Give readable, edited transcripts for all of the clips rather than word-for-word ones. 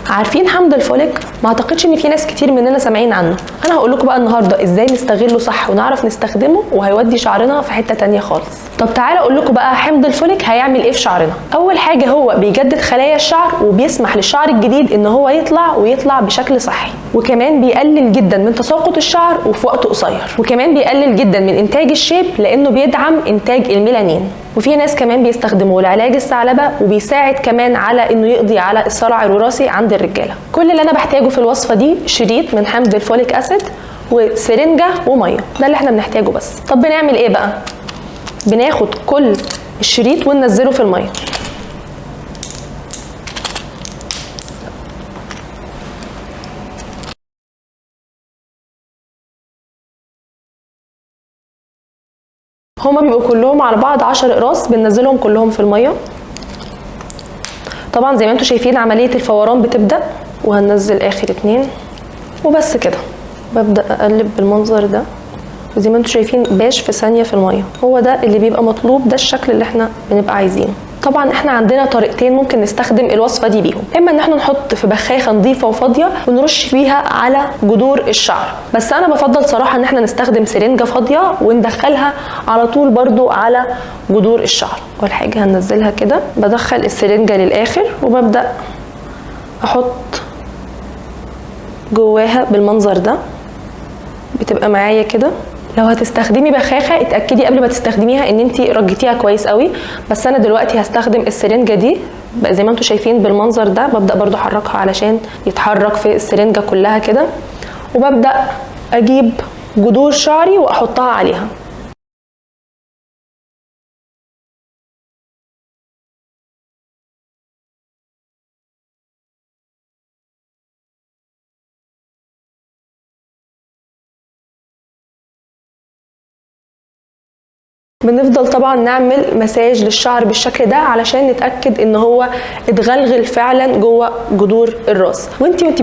عارفين حمض الفوليك؟ ما اعتقدش ان في ناس كتير مننا سامعين عنه. انا هقول لكم بقى النهارده ازاي نستغله صح ونعرف نستخدمه وهيودي شعرنا في حتة تانية خالص. طب تعالى اقول لكم بقى حمض الفوليك هيعمل ايه في شعرنا. اول حاجة هو بيجدد خلايا الشعر وبيسمح للشعر الجديد ان هو يطلع ويطلع بشكل صحي، وكمان بيقلل جدا من تساقط الشعر وفي وقت قصير، وكمان بيقلل جدا من انتاج الشيب لانه بيدعم انتاج الميلانين. وفي ناس كمان بيستخدموه لعلاج الثعلبه وبيساعد كمان على انه يقضي على الصلع الوراثي عند الرجالة. كل اللي انا بحتاجه في الوصفة دي شريط من حمض ال folic acid وسرنجه ومية، ده اللي احنا بنحتاجه بس. طب بنعمل ايه بقى؟ بناخد كل الشريط وننزله في المية. هما بيبقوا كلهم على بعض 10 اقراص، بننزلهم كلهم في المية. طبعا زي ما انتم شايفين عملية الفوران بتبدا، وهننزل اخر 2 وبس كده. ببدا اقلب بالمنظر ده، وزي ما انتم شايفين باش في ثانية في المية. هو ده اللي بيبقى مطلوب، ده الشكل اللي احنا بنبقى عايزينه. طبعا احنا عندنا طريقتين ممكن نستخدم الوصفة دي بيهم، اما ان احنا نحط في بخاخه نظيفة وفاضيه ونرش فيها على جذور الشعر، بس انا بفضل صراحة ان احنا نستخدم سرنجه فاضية وندخلها على طول برضو على جذور الشعر. اول حاجة هننزلها كده، بدخل السرنجه للاخر وببدا احط جواها بالمنظر ده، بتبقى معايا كده. لو هتستخدمي بخاخه اتاكدي قبل ما تستخدميها ان انتي رجيتيها كويس قوي، بس انا دلوقتي هستخدم السرنجه دي بقى زي ما انتم شايفين بالمنظر ده. ببدا برضو احركها علشان يتحرك في السرنجه كلها كده، وببدا اجيب جذور شعري واحطها عليها. بنفضل طبعا نعمل مساج للشعر بالشكل ده علشان نتاكد ان هو اتغلغل فعلا جوه جذور الراس. وانتي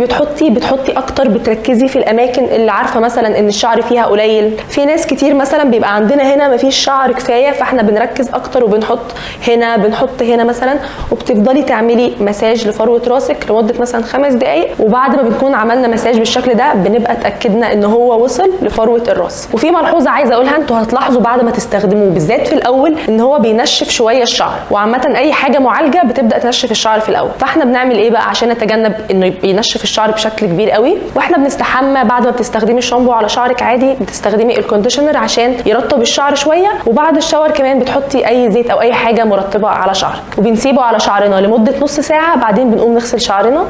بتحطي اكتر، بتركزي في الاماكن اللي عارفه مثلا ان الشعر فيها قليل. في ناس كتير مثلا بيبقى عندنا هنا مفيش شعر كفاية، فاحنا بنركز اكتر وبنحط هنا، بنحط هنا مثلا، وبتفضلي تعملي مساج لفروه راسك لمدة مثلا 5 دقائق. وبعد ما بنكون عملنا مساج بالشكل ده بنبقى اتاكدنا ان هو وصل لفروه الراس. وفي ملحوظة عايزه اقولها، انتوا هتلاحظوا بعد ما تستخدموه بالذات في الاول ان هو بينشف شوية الشعر، وعامة اي حاجة معالجة بتبدا تنشف الشعر في الاول. فاحنا بنعمل ايه بقى عشان نتجنب انه ينشف الشعر بشكل كبير قوي؟ واحنا بنستحمى بعد ما بتستخدمي الشامبو على شعرك عادي، بتستخدمي ال conditioner عشان يرطب الشعر شوية، وبعد ال shower كمان بتحطي اي زيت او اي حاجة مرطبه على شعرك، وبنسيبه على شعرنا لمدة نص ساعة، بعدين بنقوم نغسل شعرنا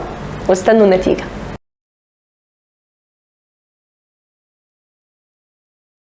واستنوا النتيجة.